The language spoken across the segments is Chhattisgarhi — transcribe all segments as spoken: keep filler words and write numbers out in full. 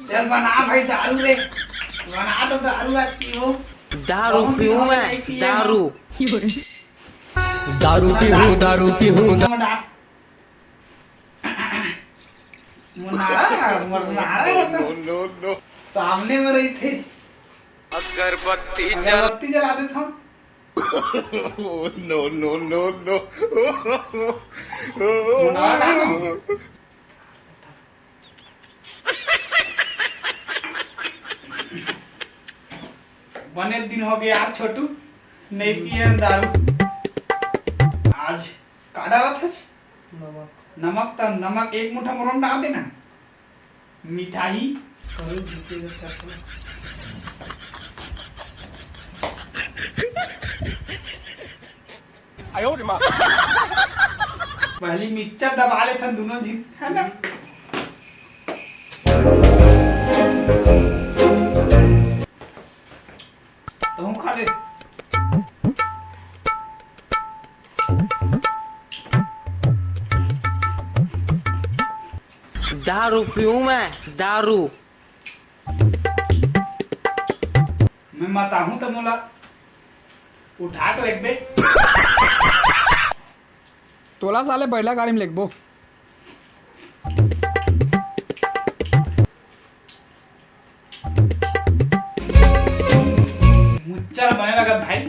चल बना भाई दारू रे, बना तो दारू आज पीहूं। दारू पीहूं मैं, दारू। दारू पीहूं, दारू पीहूं। मुनारा, मुनारा तो सामने में रही थी। अगरबत्ती जल अगरबत्ती जला देता हूँ। No, no, no, no। मुनारा। बने दिन हो गए यार छोटू, नहीं पिए हम दारू। आज का डालत हस? नमक। नमक त नमक एक मुट्ठा मोरो म डाल देना। मिठाई। पहली मिक्सचर दबा लेथन दोनों झिन, है ना? तहूँ खा ले। दारू पीऊँ मैं, दारू। मैं मताहूँ त मोला उठा के लेगबे। तोला साले बइला गाड़ी में लेगबो। मुच्चर बने लगत भाई।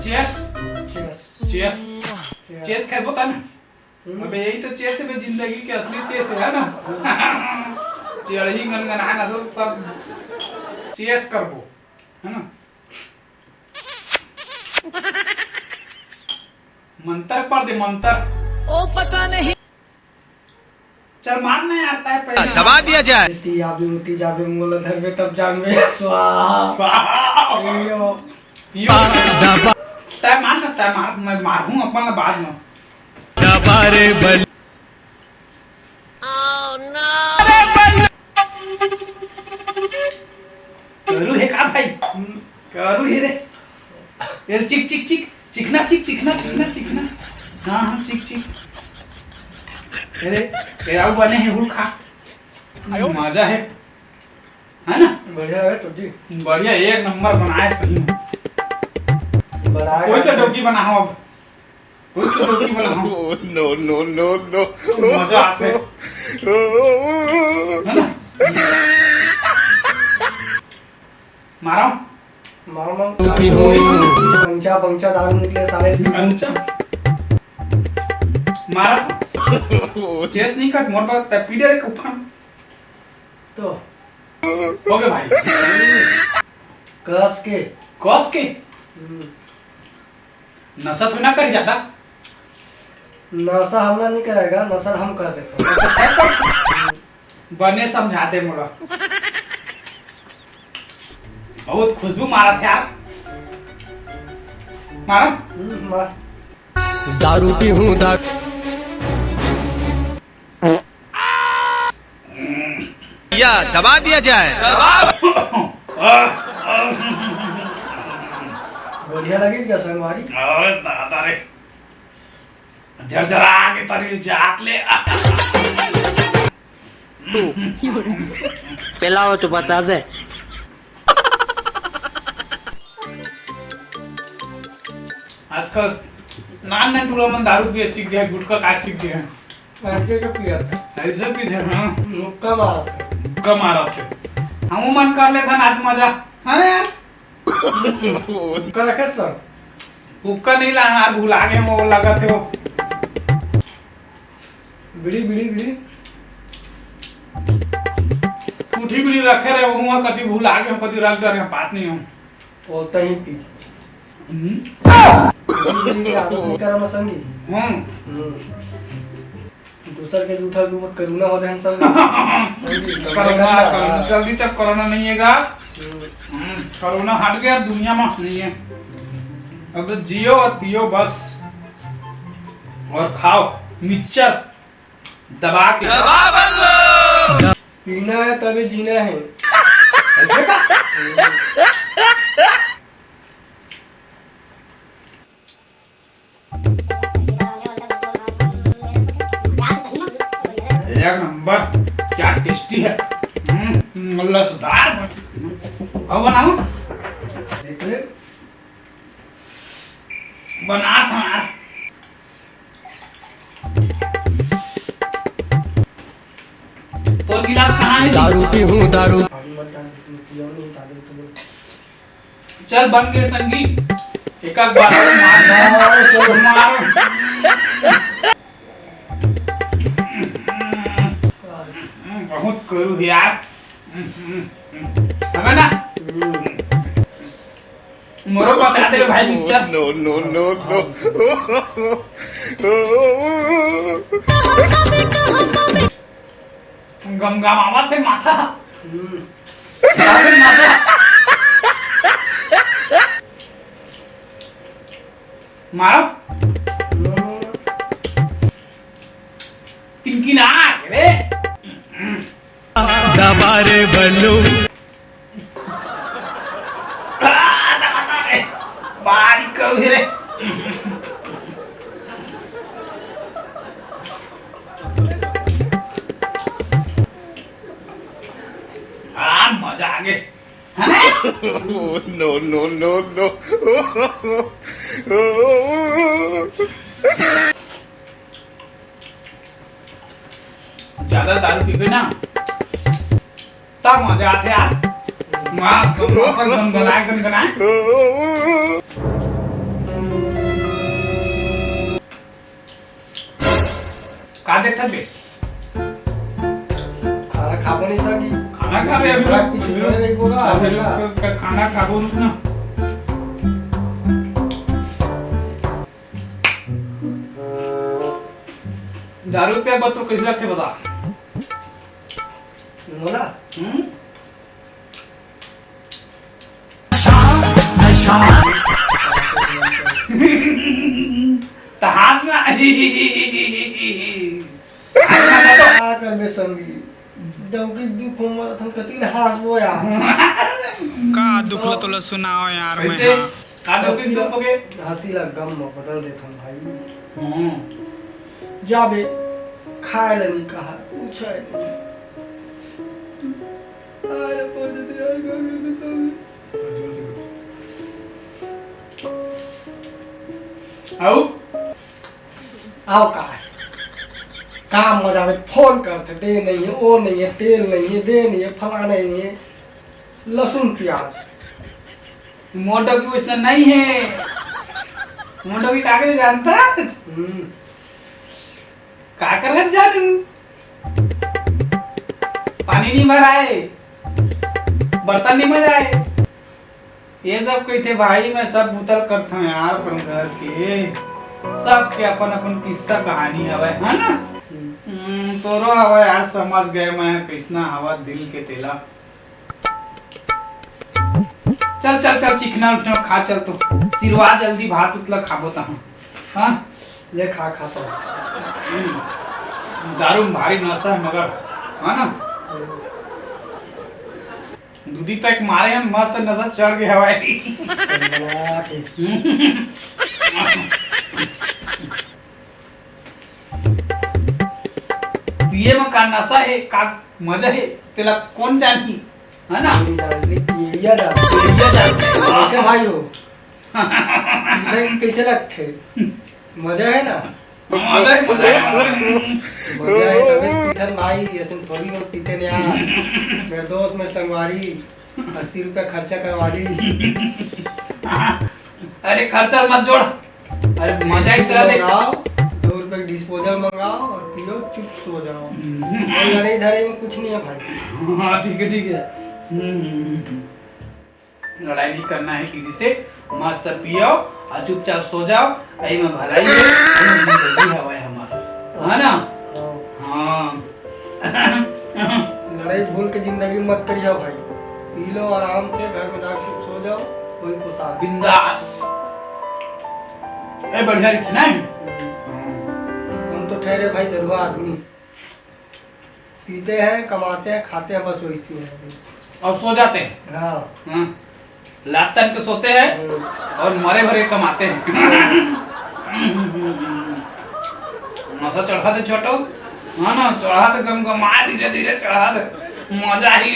चेस, चेस, चेस खेलबो त ना। हम्म। अबे यही तो चेस है बे, जिंदगी के असली चेस है ना। ये अड़ही गनगनाए ना सब, सब चेस करबो, है ना? मंतर पढ़ दे, मंतर। ओ पता नहीं। चल मार ना यार, तय पहले दबा दिया जाए। इति आबे उति जाबे मोला धरबे तब जानबे। स्वाहा। स्वाहा। यो। यो। दबा। तय मार ना, तय मार, मैं मारहूँ अपन ला बाद में। दबा रे बल। करू हे का भाई? करू हे रे। ए, चिक, चिक, चिक। चिकना, चिक, चिकना, चिकना, चिकना। हाँ, हाँ, चिक, चिक। अरे, ए, आऊ बने हे हुल खा। मजा हे। है ना? बढ़िया है सब्जी। बढ़िया, एक नंबर बनाए सही में। बनाए कोई तो डोकी बनाओ अब। कोई तो डोकी बनाओ। No, no, no, no। मजा आथे। है ना? मारो। मारो, मारो। अंचा, बंचा दारू निकले साले। अंचा। मारा तो। चेस नहीं कर, मोर बात, तै पी डे रे कुखन। तो। हो गए भाई। कस के। कस के? हम्म। नशा थोड़ी ना करी जाता। नशा हमला नहीं करेगा, नशा हम कर देते हैं। बने समझाते मोला। बहुत खुशबू मारा थे यार। मारा? हम्म, मार। दारू पीहूँ, दारू। या दबा दिया जाए। बढ़िया लगी क्या संगवारी? अरे दादा रे, जरजरा के तरी जात ले। तू पेला हो तो बता दे। आजकल नान नान टूरा मन दारू पिए सीख गए, गुटखा खाए सीख गए। ऐसे के पिया था। ऐसे पीथे, हाँ। मुक्का मारा था। मुक्का मारा थे। हमू मन कर लेथन आज मजा। हाँ ना यार? हुक्का रखे सर? हुक्का नहीं लाना यार, भुला गए वो लगा थे वो। बीड़ी, बीड़ी, बीड़ी। उठी बीड़ी रखे रहे, वो हुआ कभी भुला गए, कभी रख डरे, बात नहीं हो। ओलता ही पी। हम्म। ये आदत नहीं करा मैं संगी। हम्म। हम्म। दूसर के जूठा के ऊपर करुणा हो जाए संगी। संगी, संगी कोरोना, करना। कोरोना, जल्दी चक कोरोना नहीं है गा। हम्म। हम्म, कोरोना हट गया, दुनिया में नहीं है। अब तो जियो और पियो बस। और खाओ मिक्सचर दबा के। पीना है तभी जीना है। ऐसे का? एक नंबर, क्या टेस्टी है। हम्म, लसदार। अब बनाओ। देख ले। बना था यार। तो गिलास कहाँ है? दारू पीहूँ, दारू। चल, बन गए संगी। एक आध बार और मार, मार, मार। बहुत करू है यार। हमें ना मोरो पचा दे भाई, चल। No, no, no, no। गमगमावत हे माथा। हम्म। मारो। किनकिना रे। दबा रे बल्लू। बारी करू रे। हाँ, मजा आ गए। No, no, no, no। ज्यादा दारू पीबे ना, तब मजा आथे यार। मस्त, मस्त गनगनाए, गनगनाए। का देखत बे? खाना खाबो नहीं सकी। खाना खाबे अभी। रात की छुट्टी नहीं बोला। अभी रुक, रुक, रुक, खाना खाबो, रुक ना। दारू पे बतो कैसे लगते बता? मोला? हम्म? त हाँस ना। का करबे संगी? डौकी दुख हो मरत हम कति ले हाँसबो यार। का दुख ल तोला सुनाओ यार, मैं कैसे? हाँ। का डौकी दुख हो गए? हँसी ला गम म बदल देथन भाई। हम्म। जाबे, खाए ला नहीं कहा, पूछा है नहीं। आए ला पहुंचते यार, का करबे संगी? आऊ? आऊ का है? काम म जाबे, फोन करथे, दे नहीं है, ओ नहीं है, तेल नहीं है, दे नहीं है, फलाना नहीं है, लहसुन प्याज। मोटो की उसने नहीं है। मोटो की कागज जानता है? हम्म। का करत जा तू? पानी नहीं भराए, बर्तन नहीं मजाए। ये सब कहिथे भाई, मैं सब बुता ल करथंव यार, अपन घर के। सबके अपन अपन किस्सा कहानी हवय, है ना? हम्म। हम्म, तोरो हवय यार, समझ गए मैं कइसना हवय दिल के तेला। चल, चल, चल, चिकना उठना खा, चल तो। सिरवा जल्दी भात उतला खाबो तहाँ। हाँ? ले खा, खा तो। हम्म। दारू में भारी नशा है मगर, है ना? दूधी तो एक मारे हैं, मस्त नशा चढ़ गया भाई। पिए में का नशा है, का मजा है, तेला कौन जानही, है ना? पूरी तरह से एरिया जाते। एरिया जाते। कैसे भाई हो? कैसे, कैसे लगते? मजा है ना? मजा है, मजा है। मजा है, तभी पीथन भाई, ऐसे थोड़ी लोग पीते नहीं यार। मेरे दोस्त, मेरे संगवारी, अस्सी रुपया खर्चा करवा ली। अरे खर्चा मत जोड़, अरे मजा इस तरह दे। मंगाओ, दो रुपए की डिस्पोजल मंगाओ और पियो, चुप सो जाओ। हम्म। और लड़ाई झगड़े में कुछ नहीं है भाई। हाँ, ठीक है, ठीक है। हम्म, हम्म, हम्म, हम्म। लड़ाई नहीं करना है किसी से, मस्त पियो और चुपचाप सो जाओ। यही में भलाई है, यही में जिंदगी हवाए हमारा, है ना? हाँ। हाँ। लड़ाई भूल के जिंदगी मत करिया भाई, पी लो आराम से, घर में जाके सो जाओ, कोई को साथ। बिंदास। ए, बढ़िया लिखे ना? हम्म। हम तो ठहरे भाई दरुआ आदमी, पीते हैं, कमाते हैं, खाते हैं, बस वैसी है। और सो जाते हैं। हाँ। हाँ। लात तान के सोते हैं हम्म। और मरे भरे कमाते हैं। नशा चढ़ा दे छोटो, हाँ ना, चढ़ा दे, गमगमा, धीरे धीरे चढ़ा दे, मजा ही।